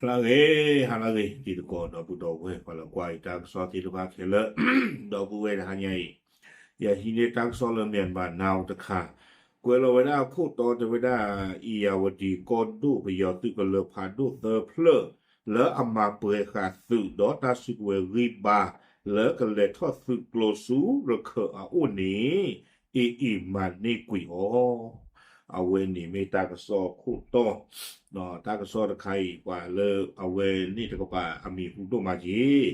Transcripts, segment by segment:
ဟါလၢအဂ့ၤ, ဟါလၢအဂ့ၤ တံၤသကိးဒီပုၢ်ဒီဝဲၢ် ပှၤလၢကွၢ်အံၤတၢ်ကစီၣ်သ့ၣ်တဖၣ်ခဲလၢာ်, ဒီပုၢ်ဝဲၢ်တဟါညါအံၤ, ယဟံးန့ၢ်တၢ်ကစီၣ်လၢ Myanmar Now တခါ, ကွဲးလီၤဝဲဒၣ်ခိၣ်တီတဲဝဲဒၣ် အံၤယၣ်ဝတံၤကီၢ်ဒိၣ် ပယီၤသုးကလၢၤဖးဒိၣ်သၢဖျၢၣ် လၢအမၤပှဲၤဃာ်သုးဒီးတၢ်စုကဝဲၤဂံၢ်ဘါ လၢကလဲၤထီၣ်သုးကျိၤဆူရခၢၣ်အအိၣ်န့ၣ် အ့ၣ်အ့ၣ်မၤန့ၢ်ကွံာ်အီၤ အဝဲန့ၣ်မ့ၢ်တၢ်ကစီၣ်ခိၣ်တီ, တၢ်ကစီၣ်တခါအံၤ ပှၤလၢအဝဲန့ၣ်တကပၤအမံၤဟူဒိၣ်မးက့ၤ,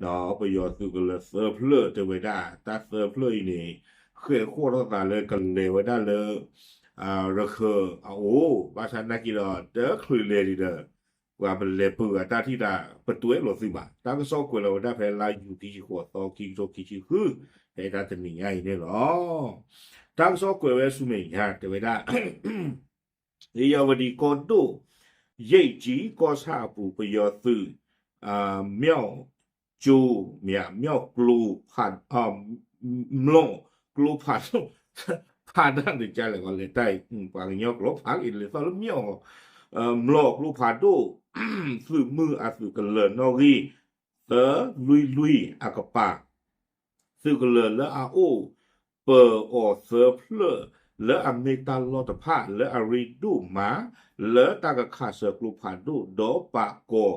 ဒီးပယီၤသုးကလၢၤသၢဖျၢၣ်တဲဝဲဒၣ် တၢ်သၢဖျၢၣ်အံၤန့ၣ် ဃဲၣ်ဃီၣ်ထီၣ်သးလၢကလဲၤဝဲဒၣ်လၢ ရခၢၣ်အအိၣ် ဘၣ်ဆၣ်နာ်က့ၤဒီး တချုးလဲၤဒံးဒီး ပှၤပလဲၤပၢၤအတၢ်ထံၣ်တၢ် ပတွဲလိာ်သုးဘၣ်. တၢ်ကစီၣ်ကွဲးလီၤဝဲဒၣ်ဖဲလါယူၤ ခံဆံဃိးသီ ခံကထိခံဆံဃု, ဖဲတၢ်တနံၤညါအံၤန့ၣ်လီၤ. တၢ်ကစီၣ်ကွဲးဝဲဆူမဲာ်ညါတဲဝဲဒၣ် အံၤယၣ်ဝတံၤကီၢ်ဒိၣ် ယဲၢ်ကၠံကီၢ်ဆၣ်အပူၤ ပယီၤသုး မၠီၣ်ကၠိ မၠီၣ်ကျိ ဖး မၠီၣ်ကျိဖးဒိၣ် ဖးဒၣ်န့ၣ်ကလဲၣ် ကီးလဲၤတၢ်အံၤ ပှၤကညီကျိာ်ဖးက့ၤလဲၤသီၣ်လၢမၠီၣ် မၠီၣ်ကျိဖးဒိၣ် သုးမုၢ်အသုးကလၢၤနီၣ်ဂံၢ် သၢလွံၢ်လွံၢ်အကပၤ သုးကလၢၤလၢအအိၣ်ပၢၤအီၤသၢဖျၢၣ် လၢအမ့ၢ်တၢ်လီၢ်တဖၣ်လၢအရ့ဒိၣ်မး လၢတၢ်ကခးစၢၤကျိဖးဒိၣ် ဒီးပာ်ကီၤ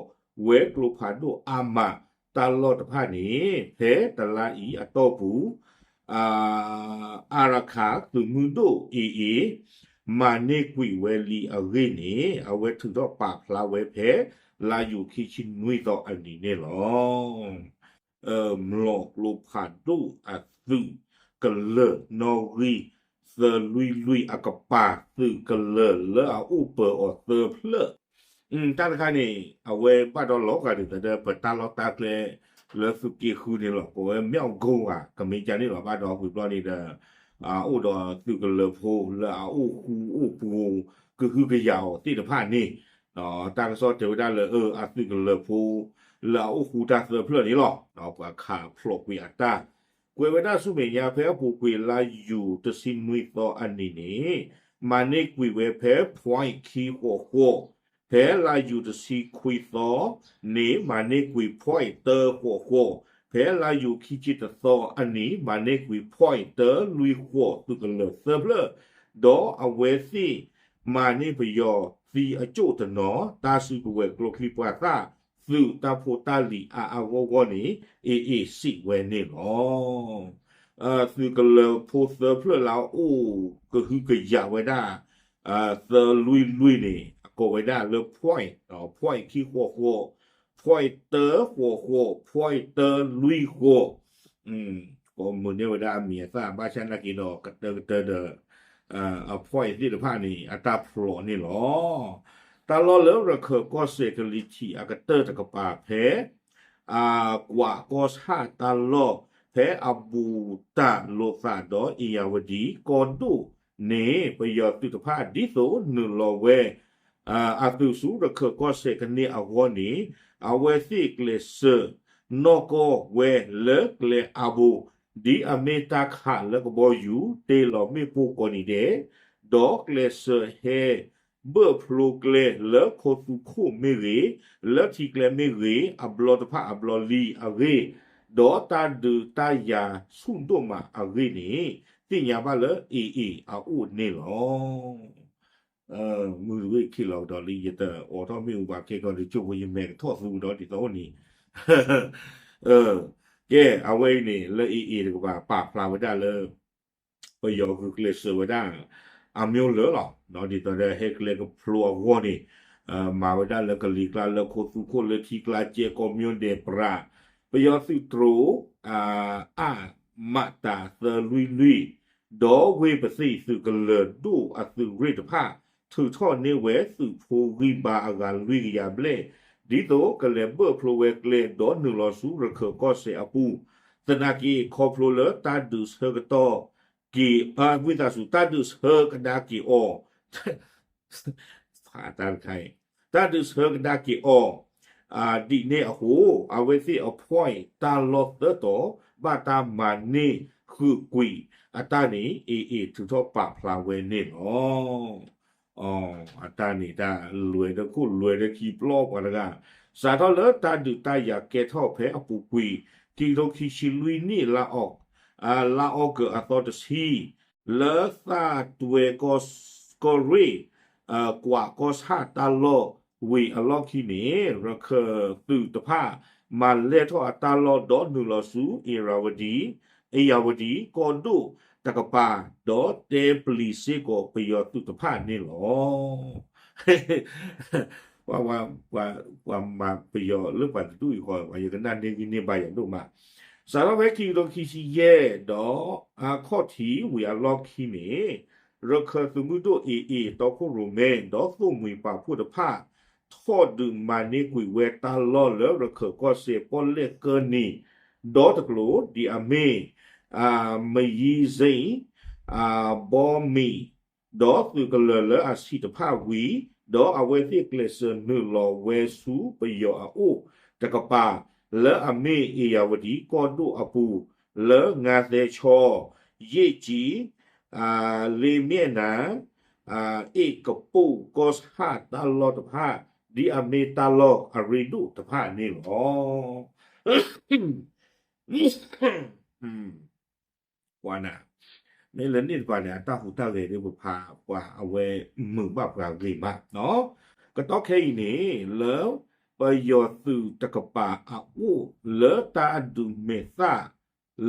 ဝဲကျိဖးဒိၣ်အါမး တၢ်လီၢ်တဖၣ်န့ၣ် ဖဲတလါအံၤအတီၢ်ပူၤ အရခးသုးမုၢ်ဒိၣ် အ့ၣ်အ့ၣ် မၤန့ၢ်ကွံာ်ဝဲလံအဂ့ၢ်န့ၣ် အဝဲထုးထီၣ်ပာ်ဖျါဝဲဖဲ လါယူၤခံဆံနွံသီအနံၤန့ၣ်လီၤ. မၠီၣ်ကျိဖးဒိၣ်အသုးကလၢၤနီၣ်ဂံၢ် သၢလွံၢ်လွံၢ်အကပၤ သုးကလၢၤလၢအအိၣ်ပၢၤအီၤသၢဖျၢၣ် တၢ်တခါန့ၣ် အဝဲဘၣ်ဒီးလီၤဂာ်ဒ်သိးဒီး ပတၢ်လီၢ်တၢ်ကျဲလၢသုးက့ဃုန့ၣ်လီၤ. ပဝဲမၠီၣ်ကိၢ်ဂၤ ကမ့ၢ်ကန့ၣ်လီၤ ဘၣ်ဒီးဝံၤဘျီန့ၣ်ဒီး အိၣ်ဒီးသုးကလၢၤဖိလၢအအိၣ်ဃူအိၣ်ဖိး ကဟုကယာ်အီၤသ့ၣ်တဖၣ်န့ၣ် တၢ်ကစီၣ်တဲဝဲဒၣ်လၢ အသုးကလၢၤဖိ လၢအအိၣ်ဃူတၢ်သၢဖျၢၣ်န့ၣ်လီၤ. ပှၤခးဖျိးကွံာ်အတၢ် ကွဲးဝဲဒၣ်ဆူမဲာ်ညါဖဲအပူၤကွံာ်လါယူၤတဆံနွံသီအနံၤန့ၣ် မၤန့ၢ်ကွံာ်ဝဲဖဲ point ခံဃိးဃိး, ဖဲလါယူၤတဆံခွံသီန့ၣ် မၤန့ၢ်ကွံာ် point တၢဃိးဃိး, ဖဲလါယူၤခံဆံတသီအနံၤ မၤန့ၢ်ကွံာ် point တၢလွံၢ်ဃိး သုးကလၢၤသၢဖျၢၣ်, ဒီးအဝဲသ့ၣ်မၤန့ၢ်ပယီၤသံအကၠိၣ်တနီၤ တၢ်စုကဝဲၤကျိချံပှၤသၣ် သုးတၢ်ဖိတၢ်လံၤအါအါဂီၢ်ဂီၢ်န့ၣ် အ့ၣ်အ့ၣ်စံးဝဲန့ၣ်လီၤ. သုးကလၢၤဖိသၢဖျၢၣ်လၢအအိၣ်ကဟုကယာ်ဝဲဒၣ် သၢလွံၢ်လွံၢ်န့ၣ် အကိးဝဲဒၣ်လၢ point, point ခံဃိးဃိး, point တၢဃိးဃိး, point တၢလွံၢ်ဃိး, ကိးမုာ်န့ၢ်ဝဲဒၣ်အမံၤအသၣ် ဘၣ်ဆၣ်နာ်က့ၤဒီး ကတၢၢ်ကတၢၢ်ဒီး အ point သ့ၣ်တဖၣ်န့ၣ် အတၢ်ဖျိးန့ၣ်လီၤ. တၢ်လီၢ်လၢရခၢၣ်ကီၢ်စဲၣ်ကလံၤထံးအကတၢၢ်တကပၤဖဲ အကွးကီၢ်ဆၣ်တၢ်လီၢ် ဖဲအဘူးတၢ်လိာ်သးဒီးအ့ၣ်ယၣ်ဝတံၤကီၢ်ဒိၣ်န့ၣ် ပယီၤသုးတဖၣ်ဒ်သိးနုာ်လီၤဝဲ အသုးဆူရခၢၣ်ကီၢ်စဲၣ်ကန့ၢ်အဂီၢ်န့ၣ် အဝဲသ့ၣ်ကျဲးစၢးနီၢ်ကီၢ်ဝဲလၢကျဲအါဘိ ဒ်အမ့ၢ်တၢ်ခးလၢကဘီယူၤ တ့လီၤမ့ၣ်ပိၢ်ကိးနံၤဒဲး ဒီးကျဲးစၢးဟဲ ဘၢၣ်ဖျိကျဲလၢခိသူခိၣ်မ့ၢ်ဂ့ၤ, လၢထံကျဲမ့ၢ်ဂ့ၤ, အဘျီတဖၣ်အဘျီလံအဂ့ၢ်, ဒီးတၢ်ဒုးတၢ်ယၤဆူၣ်ဒိၣ်မးအဂ့ၢ်န့ၣ် သ့ၣ်ညါဘၣ်လၢအ့ၣ်အ့ၣ်အအိၣ်န့ၣ်လီၤ. မုၢ်တဝ့ၢ်ခံလီၤကဒီးလံ ယတအိးထီၣ်မ့ၣ်အူဘၣ်ခဲကီး တကၠိဖိယမဲာ်ကထီၣ်သူကဒီးဒ်သိးအိၣ်န့ၣ် ကဲ အဝဲအံၤန့ၣ် လၢအ့ၣ်အ့ၣ်တကပၤပာ်ဖျါဝဲဒၣ်လၢ ပယီၤဂုာ်ကျဲးစၢးဝဲဒၣ် အမ့ၢ်လၢာ်လီၤ. ဒ်သိးဒီးဟဲကျဲကဖျိအဂီၢ်န့ၣ် မၤဝဲဒၣ်လၢကလံၤကျါလၢခိသူခိၣ်လၢထံကျါကဲကိးမၠိဒဲးပြး ပယီၤသုးတြိၤ အ အမတၤသၢလွံၢ်လွံၢ် ဒီးဝ့ၢ်ပသံၣ်သုးကလၢၤဒိၣ်အသုးရ့ၣ်တဖၣ် ထုးထီၣ်န့ၢ်ဝဲသုးဖိဂံၢ်ဘါအဂၤလွံၢ်ကယၤဘျဲၣ် ဒ်သိးကလဲၤဘၢၣ်ဖျိဝဲကျဲဒီးနုာ်လီၤဆူရခၢၣ်ကီၢ်စဲၣ်အပူၤ သနာ်က့ခီဖျိလၢတၢ်ဒုးဆၢကတီၢ်က့ၤ ဝံသးစူၤ တၢ်ဒုးဆၢကဒါက့ၤအီၤ တၢ်ဒုးဆၢကဒါက့ၤအီၤ ဒ်န့ၣ်အဃိ အဝဲသ့ၣ်အ point တၢ်လီၢ်သၢတီၤ ဘၣ်တၢ်မၤန့ၢ်ဃုာ်ကွံာ်အတၢ်န့ၣ် အ့ၣ်အ့ၣ်ထုးထီၣ်ပာ်ဖျါဝဲန့ၣ်လီၤ. အတၢ်န့ၣ်တၢ်လွဲၢ်ဒီးခိၣ်လွဲၢ်ဒီးခံပျီပှၤတဂၤ, စးထီၣ်လၢတၢ်ဒုးတၢ်ယၤကဲထီၣ်ဖဲအပူၤကွံာ် ခံကထိခံဆံလွံၢ်နံၣ် လါအီကူးအသီတဆံ, လၢသးတွဲကီၢ်ရ့ၣ် ကွးကီၢ်ဆၣ်တၢ်လီၢ်ဝံၤအလီၢ်ခံန့ၣ် ရခၢၣ်သုးတဖၣ် မၤလဲၢ်ထီၣ်အတၢ်လီၢ်ဒီးနုာ်လီၤဆူ အ့ရဝတံ အ့ရဝတံ ကီၢ်ဒိၣ်တကပၤ, ဒီးတဲပျံၤစ့ၢ်ကီးပယီၤသုးတဖၣ်န့ၣ်လီၤ. ပှၤမၤပယီၤလၢပှၤတဒူၣ်အံၤဃီ ယကနၣ်န့ၢ်ဂံၢ်န့ၢ်ဘါယၤဒိၣ်မး, စးထီၣ်ဖဲခံကထိခံဆံယဲၢ်ဒီးအခီၣ်ထံးဝံၤအလီၢ်ခံန့ၣ် ရခၢၣ်သုးမုၢ်ဒိၣ် AA တီခိၣ်ရိၣ်မဲ ဒီးသိၣ်မှံၤပာ်ဖှိၣ်တဖၣ် ထီၣ်ဒုးမၤန့ၢ်ကွံာ်ဝဲတၢ်လီၢ်လၢရခၢၣ်ကီၢ်စဲၣ်ပီၣ်လဲၣ်ကၢၢ်နံၤ ဒီတကျိၤ ဒ်အမ့ၢ် မယံၤစ့ၣ် ဘီမံၤ ဒီးသုးကလၢၤလၢအဆံးတဖၣ်ဝံၤ, ဒီးအဝဲသ့ၣ်ကျဲးစၢးနုာ်လီၤဝဲဆူပယီၤအအိၣ်တကပၤ လၢအမ့ၢ်အ့ရဝတံကီၢ်ဒိၣ်အပူၤ လၢငါးသဲချော်, ယ့ၣ်ကၠံ, လ့မဲၣ်နၤ, အ့ၣ်ကပိၣ်ကီၢ်ဆၣ်တၢ်လီၢ်တဖၣ် ဒ်အမ့ၢ်တၢ်လီၢ်အရ့ဒိၣ်တဖၣ်န့ၣ်လီၤ. ပှၤနၤ, မ့ၢ်လၢန့ၣ်တဖၣ်န့ၣ် အတၢ်ဟူးတၢ်ဂဲၤဒ်ပဖး ပှၤအဝဲမုာ်ဘၣ်ပှၤဂ့ၤမး, ကတီၢ်ခဲအံၤန့ၣ် လၢပယီၤသုးတကပၤအအိၣ် လၢတၢ်ဒုးမဲာ်သၣ်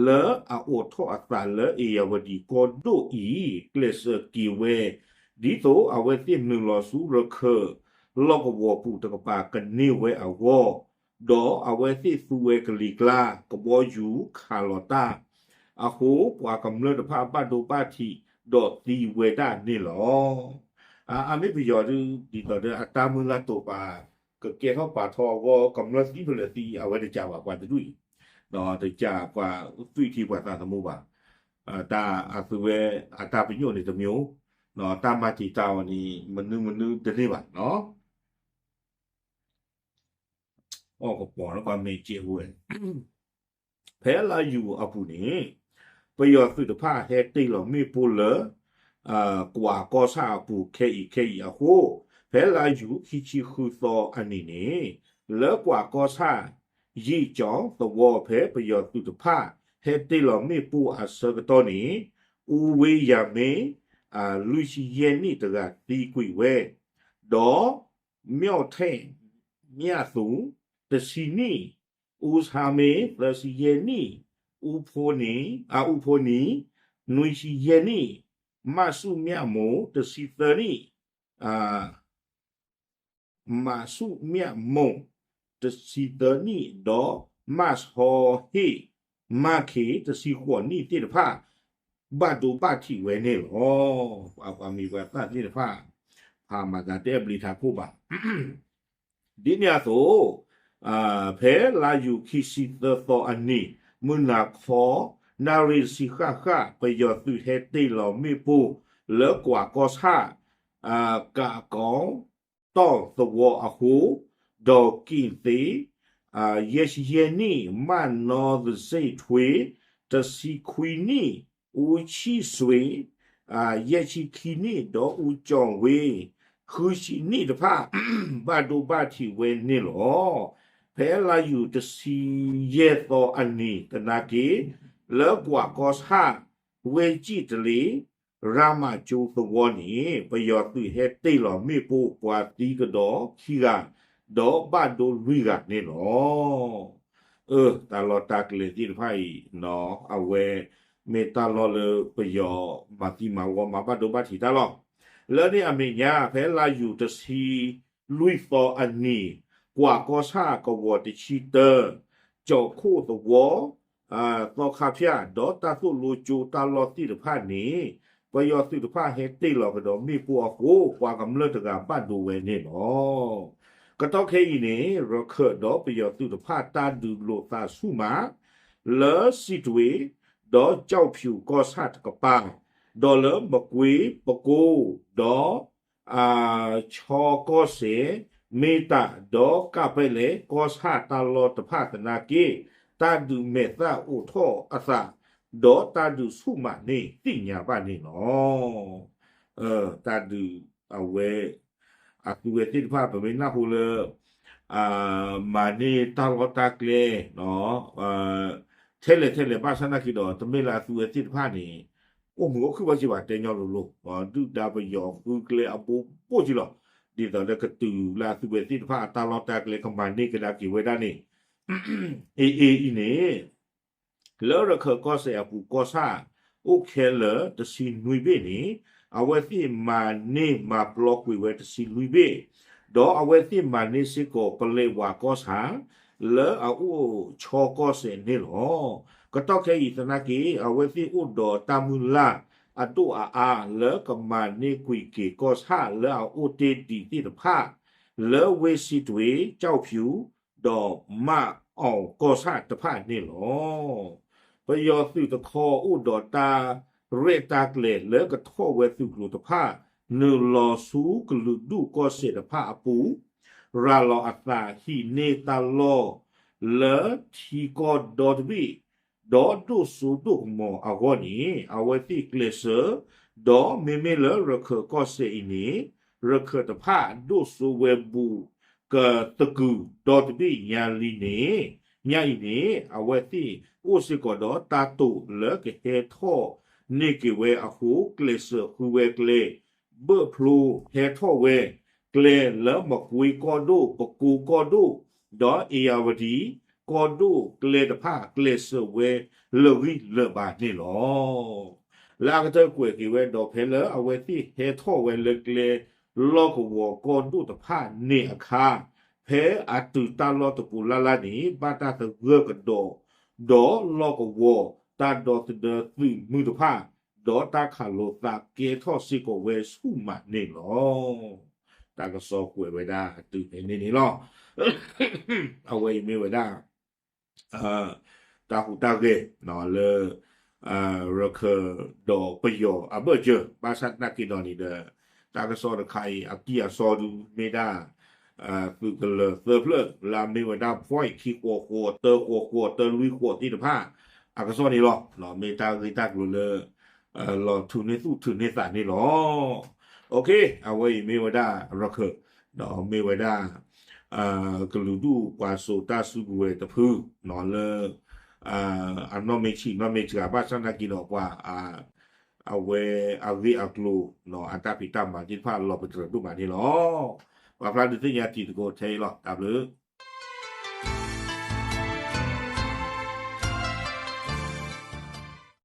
လၢအအိးထီၣ်အသးလၢအ့ရဝတံကီၢ်ဒိၣ်အံၤ ကျဲးစၢးက့ၤဝဲ ဒ်သိးအဝဲသ့ၣ်နုာ်လီၤဆူရခၢၣ် လီၢ်ကဝီၤပူၤတကပၤကန့ၢ်ဝဲအဂီၢ်, ဒီးအဝဲသ့ၣ်သူဝဲကလံၤကျါ ကဘီယူၤခးလီၤတၢ်အဃိ ပှၤကမျၢၢ်တဖၣ်ဘၣ်ဒိဘၣ်ထံး ဒီးသံဝဲဒၣ်န့ၣ်လီၤ. အမ့ၢ်ပယီၤဒ် ဒ်သိးဒီးအတၢ်မုၢ်လၢ်တိာ်ပာ် ကကဲထီၣ်ပာ်ထီအဂီၢ် ကမျၢၢ်သံဖဲလဲၣ်သံ အဝဲတကးဘၣ်ပှၤတဒူၣ်အံၤ, တကးပှၤသွံၣ်ထံပှၤသးသမူဘၣ်. တၢ်အသုဝဲအတၢ်ပညိၣ်န့ၣ်တမံၤ, တၢ်မၤတံာ်တာ်အီၤန့ၣ် မနုၤမနုၤတန့ၢ်ဘၣ်နီၤ. အီၣ်ကပီၤလၢပှၤမဲာ်ကဲးဝဲ ဖဲလါယူၤအပူၤန့ၣ် ပယီၤသုးတဖၣ်ဟဲတ့ၢ်လီၤမ့ၣ်ပိၢ်လၢ ကွးကီၢ်ဆၣ်အပူၤခဲအံၤခဲအံၤအဃိ, ဖဲလါယူၤခံဆံဃုသီအနံၤန့ၣ် လၢကွးကီၢ်ဆၣ် ယံာ်ကၠီသဝီ ဖဲပယီၤသုးတဖၣ် ဟဲတ့ၢ်လီၤမ့ၣ်ပိၢ်အဆၢကတီၢ်န့ၣ် အူဝ့ယၤမ့ လွံၢ်ဆံယဲၢ်နံၣ်တဂၤသံကွံာ်ဝဲ, ဒီး မၠီၣ်ထဲၣ် မၠၣ်သူ တဆံနံၣ်, အူဆါမ့ သၢဆံယဲၢ်နံၣ်, အူဖိနံၤ, အအူဖိနံၤ နွံဆံယဲၢ်နံၣ်, မၣ်ဆူၣ်မၠၣ်မိၢ် တဆံသၢနံၣ်, မၣ်ဆူၣ်မၠၣ်မိၢ် တဆံသၢနံၣ် ဒီးမၣ်ဆီဟ့ၣ် မၣ်ခ့ တဆံဃိးနံၣ်သ့ၣ်တဖၣ် ဘၣ်ဒိဘၣ်ထံးဝဲန့ၣ်လီၤ. ပှၤမံၤပှၤသၣ်သ့ၣ်တဖၣ် ဖးမၤသးတဲအဘျံးထးခိၣ်ဘၣ်. ဒ်န့ၣ်အသိး ဖဲလါယူၤခံဆံသၢသီအနံၤ မုၢ်နၤခီ နၣ်ရံၣ်တဆံဃၣ်ဃၣ် ပယီၤသုးဟဲတ့ၢ်လီၤမ့ၣ်ပိၢ်လၢကွးကီၢ်ဆၣ် ကးကီ တီၢ်သဝီအဃိ, ဒီးက့ၣ်သ့ ယဲၢ်ဆံယဲၢ်နံၣ်, မၣ်နီသစ့ၣ်ထွ့ တဆံခွံနံၣ်, အူဆံၣ်စွ့ ယဲၢ်ဆံခံနံၣ်, ဒီးအူကၠီၣ်ဝ့ ဃုဆံနံၣ်တဖၣ် ဘၣ်ဒိဘၣ်ထံးဝဲန့ၣ်လီၤ. ဖဲလါယူၤတဆံယဲၢ်သီအနံၤသနာ်က့ လၢကွးကီၢ်ဆၣ် ဝ့ၢ်ကံၣ်တလ့ၣ် ရၤမၤကၠိသဝီန့ၣ် ပယီၤသုးဟဲတ့ၢ်လီၤမ့ၣ်ပိၢ်ပှၤသံကဒီးခံဂၤ, ဒီးဘၣ်ဒိလွံၢ်ဂၤန့ၣ်လီၤ. အၢ တၢ်လီၢ်တၢ်ကျဲသ့ၣ်တဖၣ်အံၤ အဝဲမ့ၢ်တၢ်လီၢ်လၢပယီၤမၤသံမၤဝီမၤဘၣ်ဒိဘၣ်ထံးတၢ်လီၢ်. လၢန့ၣ်အမဲာ်ညါ ဖဲလါယူၤတဆံလွံၢ်သီအနံၤ ကွးကီၢ်ဆၣ်ကဝီၤတဆံတၢ ကၠီၣ်ခိၣ်သဝီ သီခါဖၠၣ် ဒီးတၢ်သိၣ်လိကၠိတၢ်လီၢ်သ့ၣ်တဖၣ်န့ၣ် ပယီၤသုးတဖၣ်ဟဲတ့ၢ်လီၤကဒီးမ့ၣ်ပိၢ်အဃိ ပှၤကမျၢၢ်တဂၤဘၣ်ဒိဝဲန့ၣ်လီၤ. ကတီၢ်ခဲအံၤန့ၣ် ရခၢၣ်ဒီးပယီၤသုးတဖၣ်တၢ်ဒုးလိာ်သးဆူၣ်မး လၢစံးတွ့ ဒီးကၠီၣ်ဖၠူၣ်ကီၢ်ဆၣ်တကပၤ, ဒီးလၢမကွ့ပကိ ဒီး ဆီကီၢ်စဲၣ် မ့ၢ်တၢ် ဒီးကးပဲလဲၣ်ကီၢ်ဆၣ်တၢ်လီၢ်တဖၣ်သနာ်က့ တၢ်ဒုးမဲာ်သၣ်အိးထီၣ်အသး ဒီးတၢ်ဒုးဆူၣ်မးန့ၣ်သ့ၣ်ညါဘၣ်န့ၣ်လီၤ. တၢ်ဒုး အဝဲ အသုဝဲသ့ၣ်တဖၣ် ပမ့ၢ်နၢ်ဟူလၢ မၤန့ၢ်တၢ်လီၢ်တၢ်ကျဲ ထဲလဲၣ်ထဲလဲၣ် ဘၣ်ဆၣ်နာ်က့ဒီး တမ့ၢ်လၢအသုဝဲသ့ၣ်တဖၣ်န့ၣ် အိၣ်မုာ်အိၣ်ခုၣ်ဘၣ်က့ဘၣ် တဲညီလိၤလိၤ ဒုၣ်ဒါပယီၤဃုကျဲအဘိဘိက့လီၤ. ဒ်သိးလၢကတုၤလၢအသုဝဲသ့ၣ်တဖၣ်အတၢ်လီၢ်တၢ်ကျဲ ကမၤန့ၢ်ကဒါက့ၤဝဲဒၣ်န့ၣ် အ့ၣ်အ့ၣ်အံၤန့ၣ် လၢရခၢၣ်ကီၢ်စဲၣ်အပူၤကီၢ်ဆၣ် အိၣ်ခဲလၢာ်တဆံနွံဘ့ၣ်န့ၣ် အဝဲသ့ၣ်မၤန့ၢ်မၤပျီကွံာ်ဝဲတဆံလွံၢ်ဘ့ၣ်, ဒီးအဝဲသ့ၣ်မၤန့ၢ်စ့ၢ်ကီးပလဲၤဝးကီၢ်ဆၣ် လၢအအိၣ်ဆီကီၢ်စဲၣ်န့ၣ်လီၤ. ကတီၢ်ခဲအံၤသနာ်က့ အဝဲသ့ၣ်အိၣ်ဒီးတၢ်မုၢ်လၢ်အဒိၣ်အအါ လၢကမၤန့ၢ်ကွံာ်က့ၤကီၢ်ဆၣ်လၢအအိၣ်တ့ၢ်ဒံးသ့ၣ်တဖၣ် လၢဝ့ၢ်စံးတွ့ၤ ကၠီၣ်ဖၠူ ဒီးမၢ်အီၣ်ကီၢ်ဆၣ်တဖၣ်န့ၣ်လီၤ. ပယီၤသုးတခီအိၣ်ဒီးတၢ်ရဲၣ်တၢ်ကျဲၤလၢကထီၣ်ဝဲသုးကျိၤတဖၣ် နုာ်လီၤဆူကလုာ်ဒူၣ်ကီၢ်စဲၣ်တဖၣ်အပူၤ ရၤလီၤအသးဟံးန့ၢ်တၢ်လီၢ်လၢထံကီၢ်ဒီတဘ့ၣ် ဒီးဒိၣ်စိဒိၣ်ကမီၤအဂီၢ်န့ၣ် အဝဲသ့ၣ်ကျဲးစၢး, ဒီးမ့မ့ၢ်လၢရခၢၣ်ကီၢ်စဲၣ်အံၤန့ၣ် ရခၢၣ်တဖၣ်ဒိၣ်စိဝဲဘူးကသကုၤဒီတဘ့ၣ်ညါလံန့ၣ်, ညါအံၤန့ၣ် အဝဲသ့ၣ်အိၣ်စ့ၢ်ကီးဒီးတၢ်တိာ်လၢကဟဲထီၣ်န့ၢ်က့ၤဝဲအဃိ ကျဲးစၢးဃုဝဲကျဲ ဘၢၣ်ဖျိဟဲထီၣ်ဝဲ ကျဲလၢမကွ့ကီၢ်ဒိၣ် ပကိကီၢ်ဒိၣ် ဒီးအ့ၣ်ယၣ်ဝတံၣ်ကီၢ်ဒိၣ်ကျဲတဖၣ် ကျဲးစၢးဝဲလၢာ်ဂံၢ်လၢာ်ဘါန့ၣ်လီၤ. လၢအကတၢၢ်ကွဲးက့ၤဝဲဒီး ဖဲလၢအဝဲသ့ၣ်ဟဲထီၣ်ဝဲလၢကျဲလီၢ်ကဝီၤကီၢ်ဒိၣ်တဖၣ်န့ၣ်အခါ ဖဲအတုၤတၢ်လီၢ်တပူၤလၢ်လၢ်န့ၣ် ဘၣ်တၢ်သဂၢၢ်ကဒီး ဒီးလီၢ်ကဝီၤတၢ်ဒီသဒၢသုးမုၢ်တဖၣ် ဒီးတၢ်ခးလိာ်သးကဲထီၣ်စ့ၢ်ကီးဝဲဆူၣ်မးန့ၣ်လီၤ. တၢ်ကစီၣ်ကွဲးဝဲဒၣ်အတုၤဖဲန့ၣ်န့ၣ်လီၤ. အဝဲအံၤမ့ၢ်ဝဲဒၣ် တၢ်ဟူးတၢ်ဂဲၤလၢ ရခၢၣ်ဒီးပယီၤအဘၢၣ်စၢၤ ဘၣ်ဆၣ်သနာ်က့ဒီးန့ၣ်ဒီး တၢ်ကစီၣ်တခါအံၤ အကံၢ်အစီဒုမ့ၢ်ဒၣ် သုးကလၢၤသၢဖျၢၣ်လၢအမ့ၢ်ဝဲဒၣ် point ခံဃိးဃိး သၢဃိးဃိး သၢလွံၢ်ဃိးသ့ၣ်တဖၣ် အကစီၣ်န့ၣ်လီၤ. မ့ၢ်တၢ်ဂ့ၢ်တၢ်ကျိၤလၢ လီၤထုးန့ၢ်သူၣ်ထုးန့ၢ်သးန့ၣ်လီၤ. အဝဲအံၤမ့ၢ်ဝဲဒၣ်ရခၢၣ် ဒီးမ့ၢ်ဝဲဒၣ် ကလုာ်ဒူၣ်ပှၤစိာ်တၢ်စုကဝဲၤတဖု လၢ အနီၢ်မ့ၢ်ဆံးနီၢ်မ့ၢ်စှၤ ဘၣ်ဆၣ်သနာ်က့ဒီးပှၤ အဝဲအဂ့ၢ်အကျိၤ အတၢ်ဖံးတၢ်မၤသ့ၣ်တဖၣ်လီၤပတြၢၤဒိၣ်မးန့ၣ်လီၤ. ပှၤဖျါဒုးသ့ၣ်ညါတံၤသကိးထဲအံၤလီၤ. တၢ်ဘျုး